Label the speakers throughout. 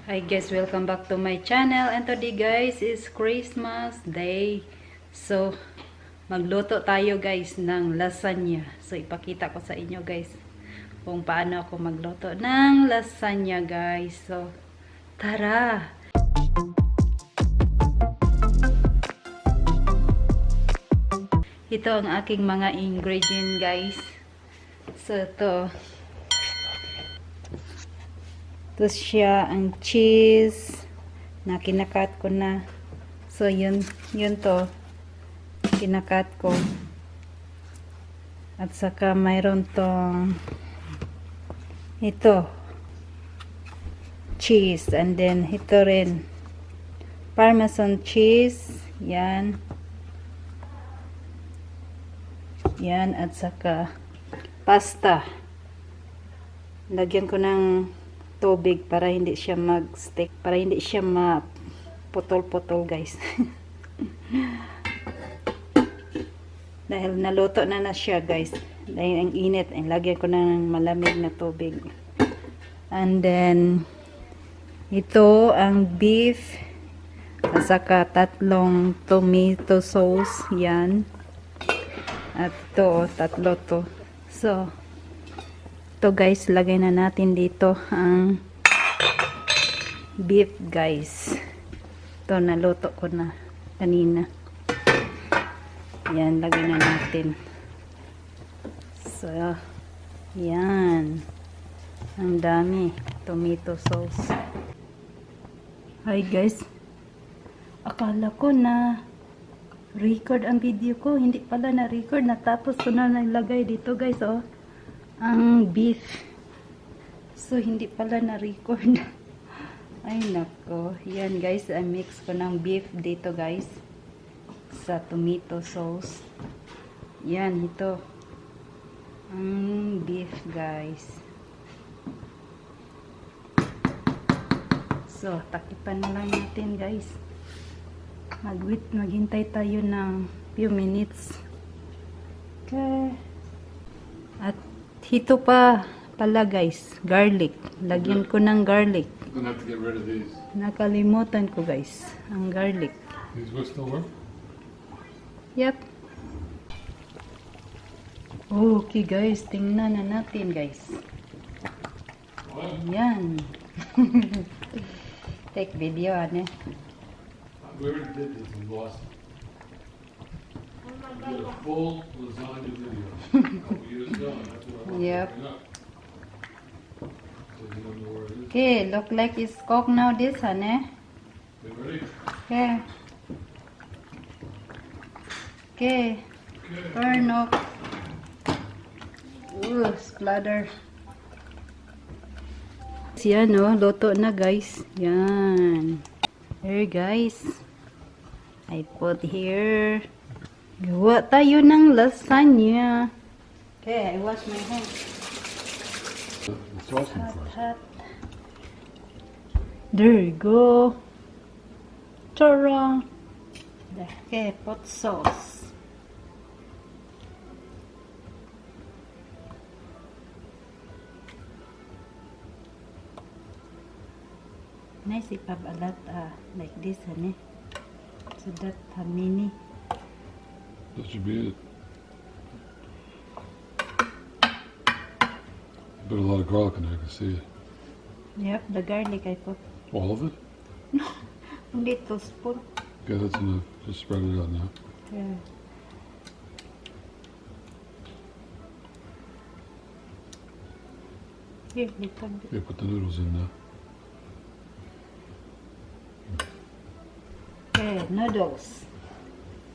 Speaker 1: Hi guys, welcome back to my channel, and today guys is Christmas Day. So magluto tayo guys ng lasagna. So ipakita ko sa inyo guys kung paano ako magluto ng lasagna guys. So tara! Ito ang aking mga ingredient guys. So ito siya ang cheese na kinakat ko na. So yun to kinakat ko. At saka mayroon tong ito cheese, and then ito rin parmesan cheese. Yan. At saka pasta. Lagyan ko ng tubig para hindi siya mag-stick, para hindi siya maputol-putol guys. Dahil naluto na siya guys, dahil ang init, ay lagyan ko na ng malamig na tubig. And then ito ang beef at saka tatlong tomato sauce. Yan. At ito tatlo to. So ito guys, lagay na natin dito ang beef guys. Ito naluto ko na kanina. Yan, lagay na natin. So yan, ang dami tomato sauce. Hi guys, akala ko na record ang video ko, hindi pala na record. Natapos ko na nilagay dito guys, oh, ang beef. So hindi pala na-record. Ay nako. Yan guys, I mix ko ng beef dito guys sa tomato sauce. Yan, ito ang beef guys. So takipan na lang natin guys. Maghintay tayo ng few minutes. Okay. At ito pa pala guys, garlic. Lagyan ko ng garlic.
Speaker 2: I'm gonna have to get rid of these.
Speaker 1: Nakalimutan ko guys, ang garlic.
Speaker 2: These will still work?
Speaker 1: Yep. Okay guys, tingnan na natin guys. Ayan. Take video ane.
Speaker 2: We already did this and lost it. We did a full lasagna video. A couple years ago, and that's what I want
Speaker 1: Yep.
Speaker 2: to bring up. So you don't know where it is.
Speaker 1: Okay, look like it's cooked now this ane.
Speaker 2: You ready?
Speaker 1: Okay. Okay. Turn off. Ooh, splatter. Yan oh, luto na guys. Yan. Here guys. I put here. Gawa tayo ng lasagna. Okay, I wash my hands.
Speaker 2: The sauce one first.
Speaker 1: Hot. There you go. Ta-ra. Okay, put sauce. Nice if have a lot like this, honey. So that mini.
Speaker 2: That should be it. Put a lot of garlic in there, I can see it.
Speaker 1: Yep, the garlic I put.
Speaker 2: All of it?
Speaker 1: Only 2 spoon.
Speaker 2: Okay, that's enough. Just spread it out now.
Speaker 1: Yeah. Here, little bit.
Speaker 2: Okay, put the noodles in now.
Speaker 1: Okay, noodles.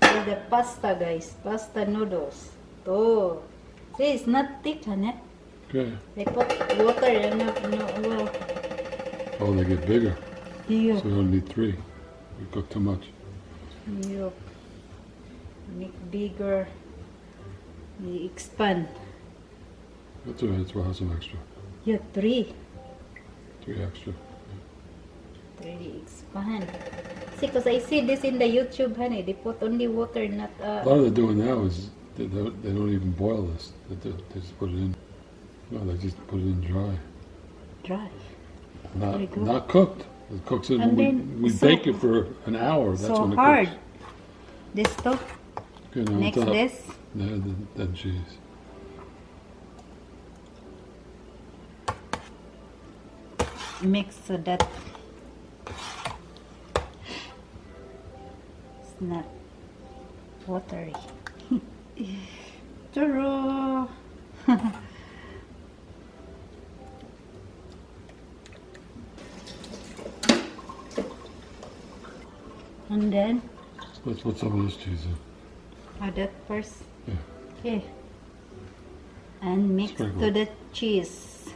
Speaker 1: So the pasta guys, pasta noodles. Oh, see, it's not thick, honey.
Speaker 2: Okay.
Speaker 1: They put water and well.
Speaker 2: Oh, they get bigger.
Speaker 1: Yeah.
Speaker 2: So we only need 3. We cook too much.
Speaker 1: Yup. Make bigger. We expand.
Speaker 2: That's all right. That's why I have some extra.
Speaker 1: Yeah, 3.
Speaker 2: 3 extra.
Speaker 1: Really expand. See, because I see this in the YouTube, honey. They put only water, not
Speaker 2: A lot of they're doing now is they don't even boil this. They just put it in. No, they just put it in dry.
Speaker 1: dry.
Speaker 2: Not cooked. It cooks it.
Speaker 1: And
Speaker 2: When
Speaker 1: then
Speaker 2: we
Speaker 1: so-
Speaker 2: bake it for an hour. That's
Speaker 1: so
Speaker 2: when it
Speaker 1: hard.
Speaker 2: cooks.
Speaker 1: This stuff.
Speaker 2: Okay, now
Speaker 1: Next
Speaker 2: on top,
Speaker 1: this.
Speaker 2: then cheese.
Speaker 1: Mix so that it's not watery. Ta-da! And then
Speaker 2: Let's put some of this cheese in.
Speaker 1: add that first.
Speaker 2: Yeah.
Speaker 1: Okay. And mix
Speaker 2: Sprinkle.
Speaker 1: to the cheese.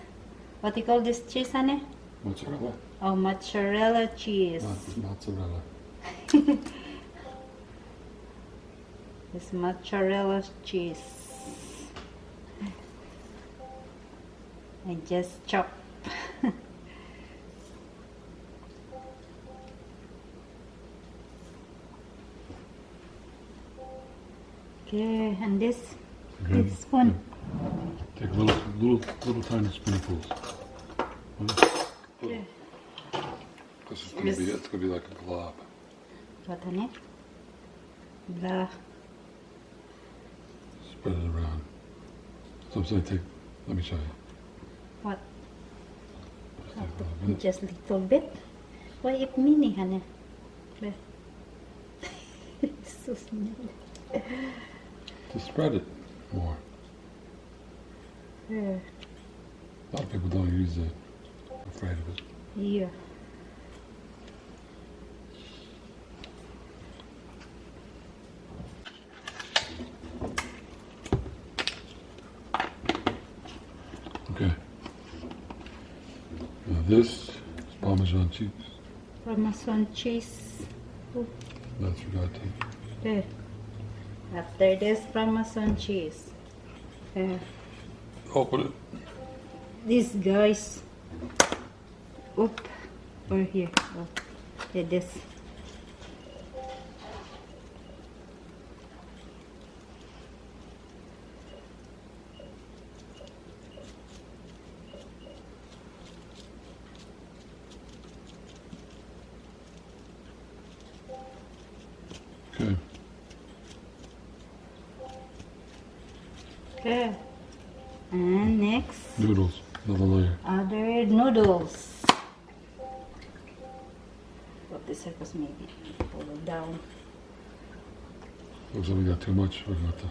Speaker 1: What do you call this cheese, honey?
Speaker 2: Mozzarella.
Speaker 1: Oh, mozzarella cheese.
Speaker 2: Not mozzarella.
Speaker 1: This mozzarella cheese. I just chop. Okay, and this
Speaker 2: Okay.
Speaker 1: spoon.
Speaker 2: Take little tiny spoonfuls.
Speaker 1: Okay.
Speaker 2: This is gonna be. It's gonna be like a glob.
Speaker 1: What, honey? Blah.
Speaker 2: Spread it around. So I'm saying, let me show you.
Speaker 1: What?
Speaker 2: Just take a little bit.
Speaker 1: Just little bit. Why it mini, honey? There. So small.
Speaker 2: To spread it more.
Speaker 1: There.
Speaker 2: A lot of people don't use it. Afraid of it.
Speaker 1: Here.
Speaker 2: Okay. Now this is Parmesan cheese.
Speaker 1: Parmesan cheese. Oh,
Speaker 2: That's forgot to.
Speaker 1: there. After this, Parmesan cheese. There.
Speaker 2: Open it.
Speaker 1: These guys. Oop. Or here. Oh. Yeah, this.
Speaker 2: Okay.
Speaker 1: Okay. And next,
Speaker 2: Noodles. Another layer.
Speaker 1: other noodles. Put this circles maybe. Pull it down.
Speaker 2: Looks like we got too much. We're going to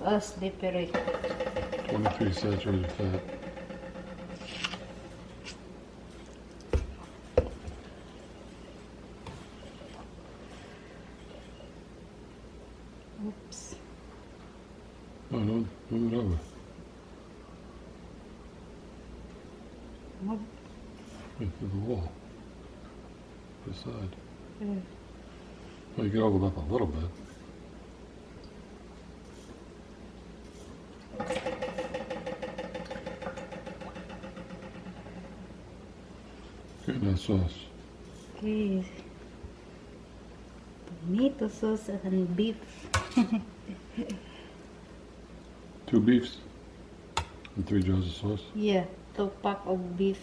Speaker 1: Oh, slippery.
Speaker 2: 23 saturated fat.
Speaker 1: Oops.
Speaker 2: No, no, move it over.
Speaker 1: Oh,
Speaker 2: Right through the wall. The side.
Speaker 1: yeah.
Speaker 2: Well, you can open it up a little bit. Okay, now sauce.
Speaker 1: Okay. Tomato sauce and beef.
Speaker 2: 2 beefs and 3 jars of sauce.
Speaker 1: Yeah, 2 pack of beef.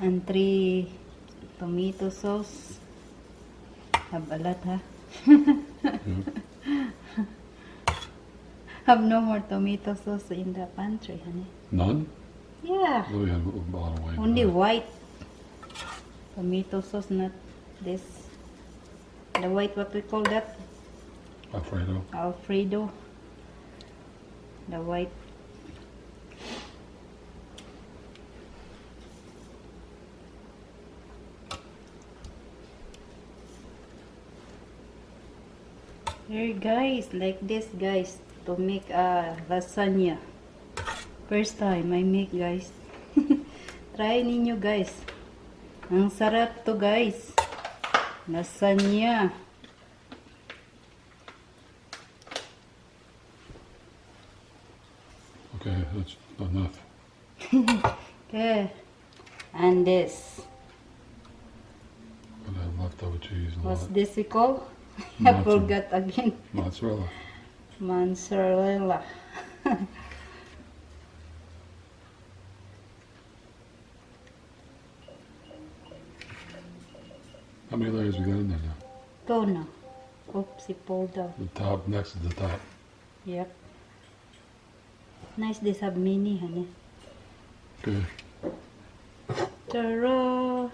Speaker 1: And 3 tomato sauce. Have a lot, huh?
Speaker 2: Yeah.
Speaker 1: Have no more tomato sauce in the pantry, honey.
Speaker 2: None?
Speaker 1: Yeah.
Speaker 2: Well, we had a bottle of wine.
Speaker 1: Only white tomato sauce, not this. The white, what we call that?
Speaker 2: Alfredo.
Speaker 1: Alfredo. The white. Here guys, like this guys, to make a lasagna. First time I make guys. Try ninyo guys. Ang sarap to guys. Lasagna.
Speaker 2: Okay, that's enough.
Speaker 1: Okay. And this.
Speaker 2: But I have leftover cheese a
Speaker 1: What's
Speaker 2: lot.
Speaker 1: this we call? I forgot again.
Speaker 2: Mozzarella.
Speaker 1: Mozzarella.
Speaker 2: How many layers we got in there now?
Speaker 1: Go now. Oops, it pulled out.
Speaker 2: The top, next to the top.
Speaker 1: Yep. Nice this have mini, honey.
Speaker 2: Good.
Speaker 1: Ta-ra!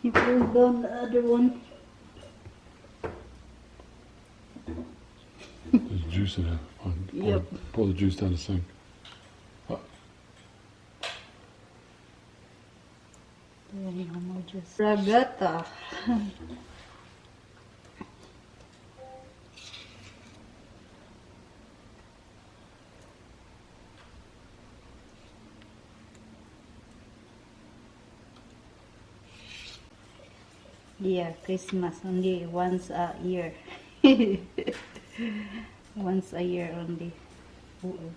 Speaker 1: You pulled down the other one.
Speaker 2: There's juice in it.
Speaker 1: Yep.
Speaker 2: Pour the juice down the sink.
Speaker 1: Ragata. Yeah, Christmas only once a year. Once a year only. Oo.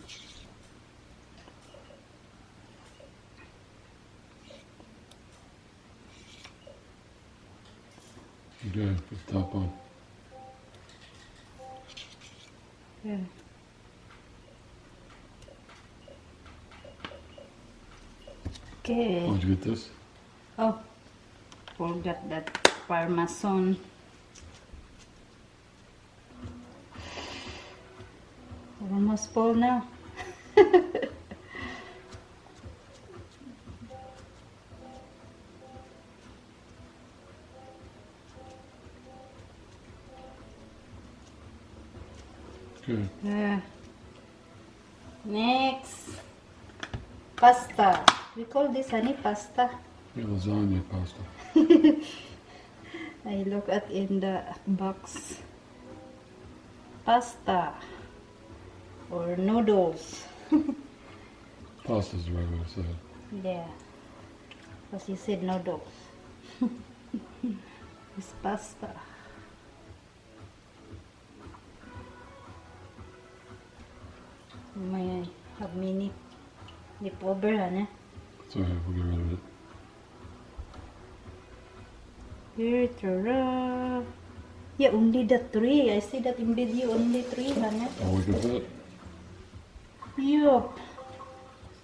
Speaker 2: Okay, put the top on.
Speaker 1: Yeah. Okay.
Speaker 2: How'd you get this?
Speaker 1: Oh, forgot that Parmesan. Almost full now.
Speaker 2: Good.
Speaker 1: Yeah. Next, pasta. We call this honey pasta.
Speaker 2: Yeah, lasagna pasta.
Speaker 1: I look at in the box. Pasta or noodles.
Speaker 2: Pasta's the right way to say it.
Speaker 1: Yeah, because you said noodles. It's pasta. May have mini leftover, honey.
Speaker 2: It's alright, we'll get rid of it.
Speaker 1: Here, ta-ra. Yeah, only the 3. I see that in video, only 3, honey.
Speaker 2: Oh, we can fit?
Speaker 1: Yup.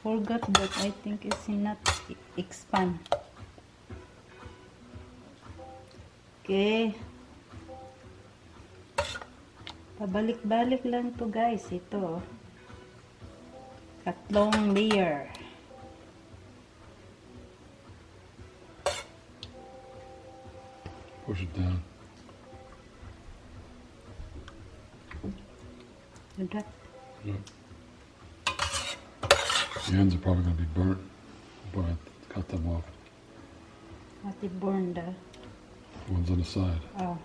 Speaker 1: Forgot that. I think it's not expand. Okay. Pabalik-balik lang to guys. Ito. Tatlong layer.
Speaker 2: Push it down.
Speaker 1: Do that.
Speaker 2: Yep. The ends are probably going to be burnt, but I cut them off.
Speaker 1: What it burned the
Speaker 2: The ones on the side.
Speaker 1: oh,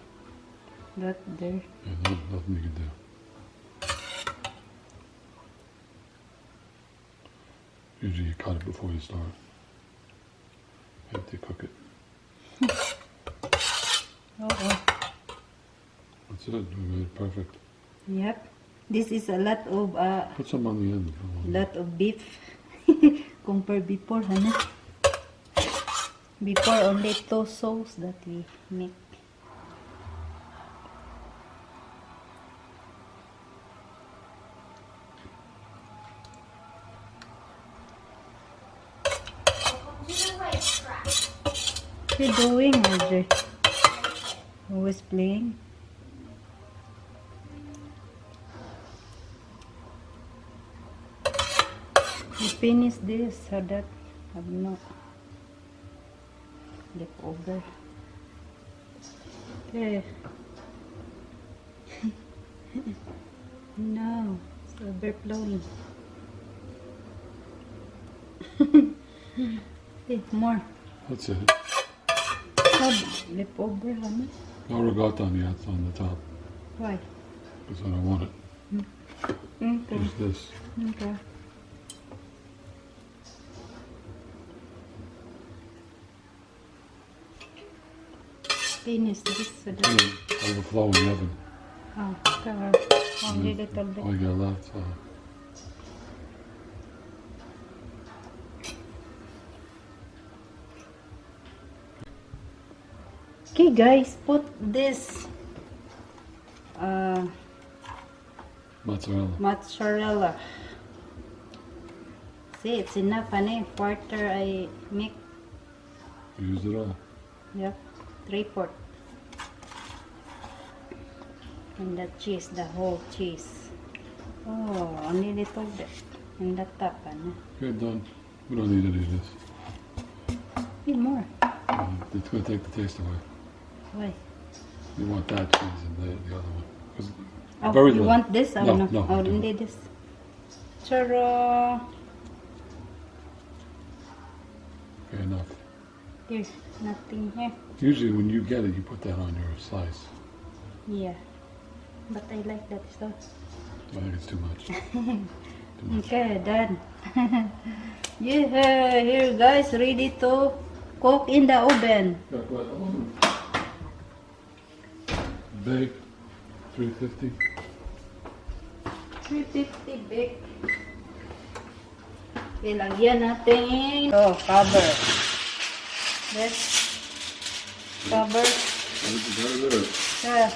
Speaker 1: that there.
Speaker 2: Yeah, nothing you can do. Usually you cut it before you start. You have to cook it.
Speaker 1: Oh.
Speaker 2: That's it. We made it perfect.
Speaker 1: Yep. This is a lot of
Speaker 2: Put some on the end. If you want.
Speaker 1: lot of beef compared before, honey. Before only 2 sauce that we make. What are you doing, Audrey? Always playing. We finish this so that have no leftover. Okay. No, it's overflowing. Okay, more.
Speaker 2: That's it.
Speaker 1: Have leftover, honey.
Speaker 2: No regatta on the top.
Speaker 1: Why?
Speaker 2: Because I don't want it.
Speaker 1: Okay.
Speaker 2: Use this.
Speaker 1: Okay. Finish this so that
Speaker 2: Overflow in the oven.
Speaker 1: oh, cover only little bit.
Speaker 2: All you got left.
Speaker 1: Okay, guys, put this mozzarella. See, it's enough, honey. Quarter I make.
Speaker 2: We used it all.
Speaker 1: Yep, 3/4. And the cheese, the whole cheese. Oh, only little bit. In the top,
Speaker 2: Okay, done. We don't need any of this.
Speaker 1: Need more.
Speaker 2: It's going to take the taste away.
Speaker 1: Why?
Speaker 2: You want that cheese and the other one. 'Cause
Speaker 1: Oh,
Speaker 2: very
Speaker 1: you
Speaker 2: little.
Speaker 1: want this? Oh,
Speaker 2: No,
Speaker 1: no.
Speaker 2: no,
Speaker 1: Oh,
Speaker 2: I don't.
Speaker 1: only this. Churro.
Speaker 2: Okay, enough.
Speaker 1: There's nothing here.
Speaker 2: Usually when you get it, you put that on your slice.
Speaker 1: Yeah. But I like that stuff.
Speaker 2: I think it's too much.
Speaker 1: Okay, done. Yeah, here guys, ready to cook in the oven.
Speaker 2: Bake 350.
Speaker 1: 350 bake. Ilagyan natin. Oh, cover. Let's cover.
Speaker 2: Very good.
Speaker 1: Yeah.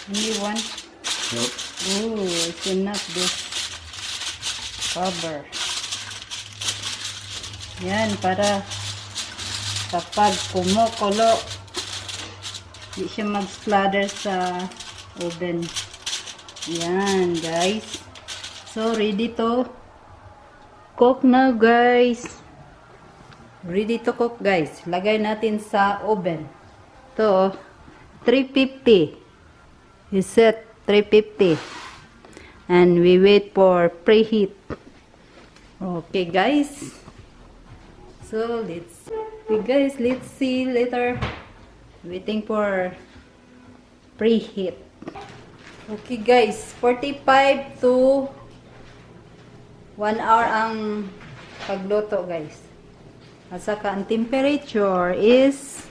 Speaker 1: Only one.
Speaker 2: Yep.
Speaker 1: Ooh, it's enough this cover. Yan, para kapag kumukulo, di siya mag-splatter sa oven. Yan, guys. So, ready to cook now, guys. Ready to cook, guys. Lagay natin sa oven. Ito, 350. We set 350. And we wait for preheat. Okay, guys. So, let's see later. Waiting for preheat. Okay, guys. 45 to 1 hour ang pagluto, guys. At saka ang temperature is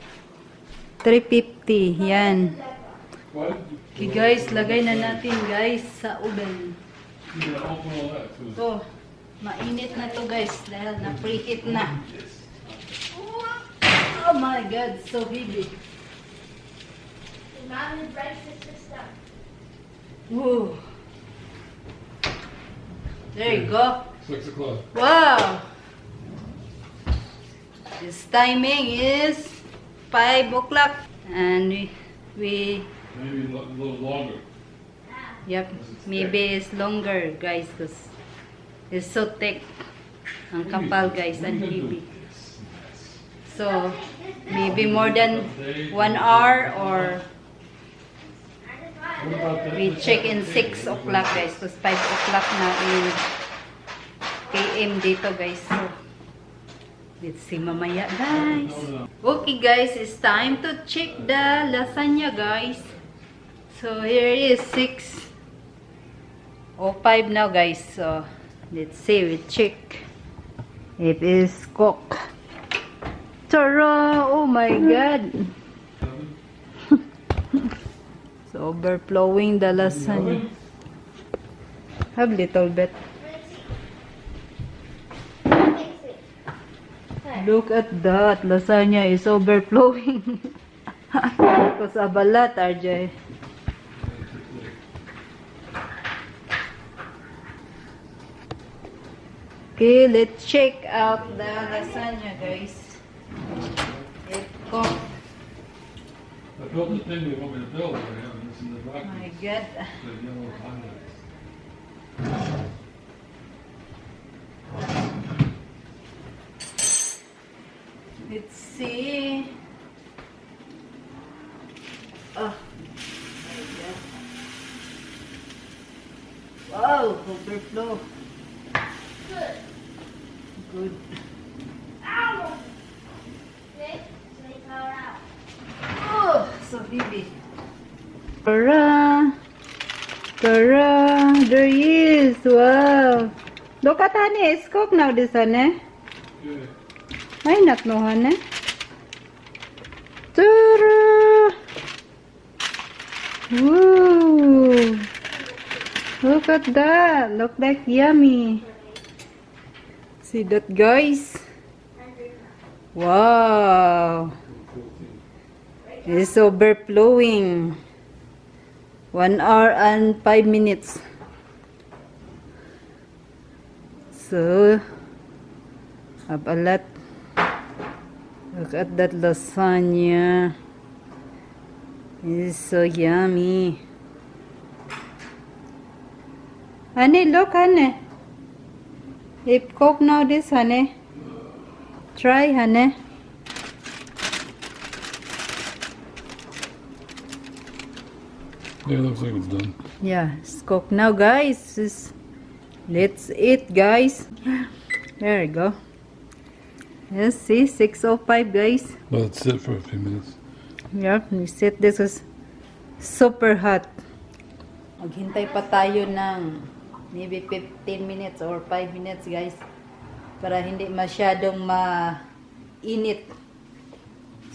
Speaker 1: 350. Yan. Okay, guys. Lagay na natin, guys, sa oven. So, mainit na to, guys. Dahil na-preheat na. Oh my God, so heavy.
Speaker 3: Mountain breakfast system.
Speaker 1: Woo. There you go.
Speaker 2: 6 o'clock.
Speaker 1: Wow. This timing is 5 o'clock. And we
Speaker 2: Maybe a little longer.
Speaker 1: yep, maybe it's longer, guys, because it's so thick. Ang kapal, guys, and heavy. So, maybe more than 1 hour, or we check in 6 o'clock, guys, because 5 o'clock na in PM dito, guys. So, let's see mamaya, guys. Okay, guys, it's time to check the lasagna, guys. So, here is 6:05 now, guys. So, let's see, we check if it's cooked. Tara! Oh my God! So, overflowing the lasagna. Have little bit. Look at that. Lasagna is overflowing. Because of a lot, RJ. Okay, let's check out the lasagna, guys. It cooked.
Speaker 2: I built the thing they want me to build. I haven't listened to the
Speaker 1: Oh my
Speaker 2: documents.
Speaker 1: God.
Speaker 2: The yellow highlights.
Speaker 1: Let's see. Oh. My God. Wow, overflow.
Speaker 3: Good.
Speaker 1: Good.
Speaker 3: Ow! Okay, so they power out.
Speaker 1: Oh, so heavy. Tara! Tara! There he is! Wow! Look at honey, it's cooked now, this honey.
Speaker 2: Okay.
Speaker 1: Ay, not no honey. Tara! Woo! Look at that! Look like yummy. See that, guys? Wow! It's overflowing. 1 hour and 5 minutes. So, have a lot. Look at that lasagna. It is so yummy. Honey, look, honey. If cook now this, honey. Try, honey.
Speaker 2: Yeah, looks like it's done.
Speaker 1: Yeah, it's cooked now, guys. Let's eat, guys. There we go. Yes, see, 6:05, guys.
Speaker 2: Well, let's sit for a few minutes.
Speaker 1: Yep, we set this is super hot. Maghintay pa tayo ng maybe 15 minutes or 5 minutes, guys. Para hindi masyadong mainit.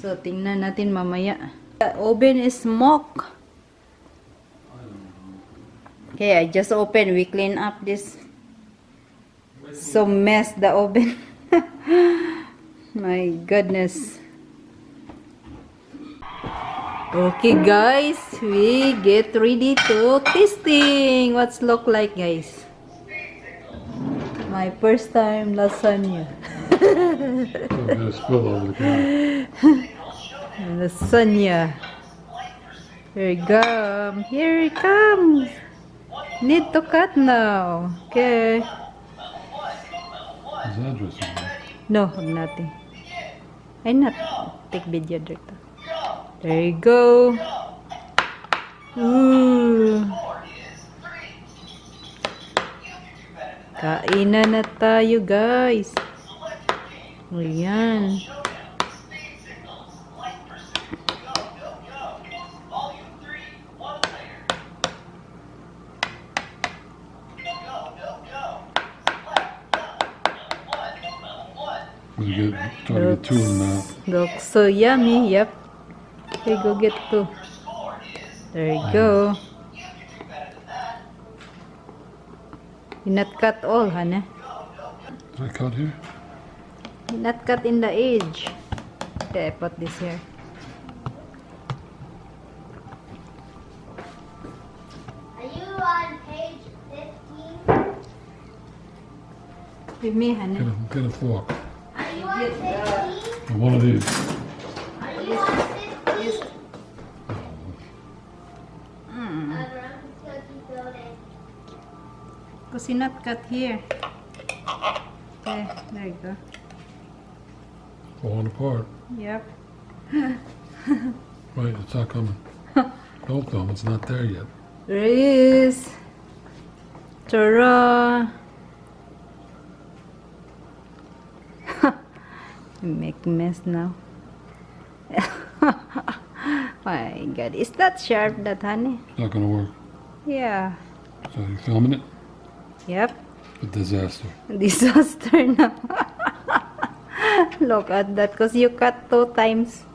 Speaker 1: So, tingnan natin mamaya. The oven is smoke. Okay, I just opened. We clean up this. So mess the oven. My goodness. Okay, guys, we get ready to tasting. What's look like, guys? My first time lasagna.
Speaker 2: I'm gonna spill over the counter.
Speaker 1: Lasagna. Here it comes. Here it comes. Need to cut now. Okay.
Speaker 2: Is that dressing room?
Speaker 1: No, huwag natin. Ay, not. Take video director. There you go. Ooh. Kainan na tayo, guys. Ayan.
Speaker 2: Try to get two in the mouth.
Speaker 1: Looks so yummy. Yep. Okay, go get two. There you go. You not cut all, honey.
Speaker 2: Did I cut here?
Speaker 1: You not cut in the edge. Okay, I put this here.
Speaker 3: Are you on page 15?
Speaker 1: With me, honey.
Speaker 2: Get a fork.
Speaker 3: Are you on 15?
Speaker 2: And one of these.
Speaker 3: Are you on 15?
Speaker 1: Mm.
Speaker 3: I'm just gonna keep building.
Speaker 1: Because you not cut here. Okay, there you go.
Speaker 2: Falling apart.
Speaker 1: Yep.
Speaker 2: Right, it's not coming. Don't film, it's not there yet.
Speaker 1: There it is. Ta-ra! Make mess now. My God, is that sharp, that honey?
Speaker 2: It's not gonna work.
Speaker 1: Yeah.
Speaker 2: So you're filming it?
Speaker 1: Yep.
Speaker 2: A disaster.
Speaker 1: Disaster now. Look at that, cause you cut 2 times.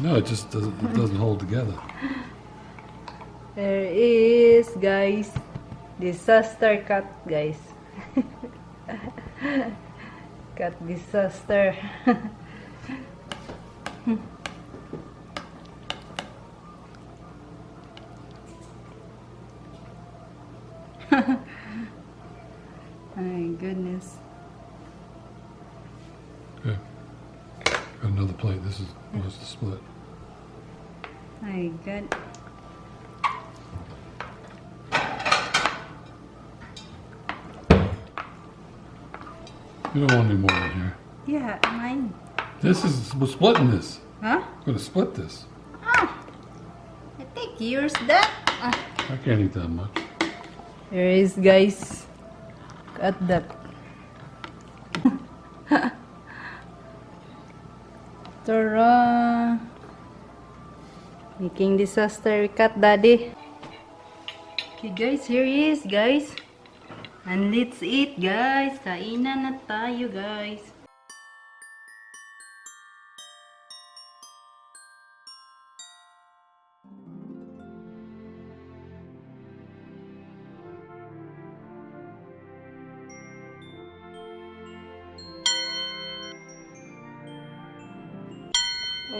Speaker 2: No, it just doesn't hold together.
Speaker 1: There is, guys. Disaster cut, guys. Cut disaster. My goodness.
Speaker 2: Okay. Got another plate. This was the split.
Speaker 1: My God.
Speaker 2: You don't want any more in here.
Speaker 1: Yeah, mine.
Speaker 2: We're splitting this.
Speaker 1: Huh?
Speaker 2: We're gonna split this.
Speaker 1: Ah, I think yours that. Ah.
Speaker 2: I can't eat that much.
Speaker 1: There is, guys. Cut that. Ta-ra! Making disaster. Cut, daddy. Okay, guys. Here he is, guys. And let's eat, guys. Kainan na tayo, guys.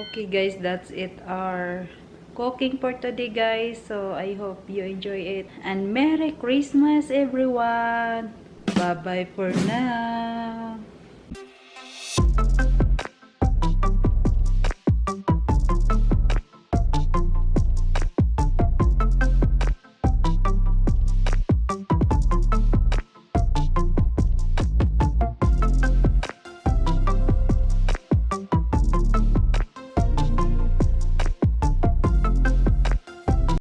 Speaker 1: Okay, guys, that's it, our cooking for today, guys. So I hope you enjoy it, and Merry Christmas, everyone. Bye-bye for now.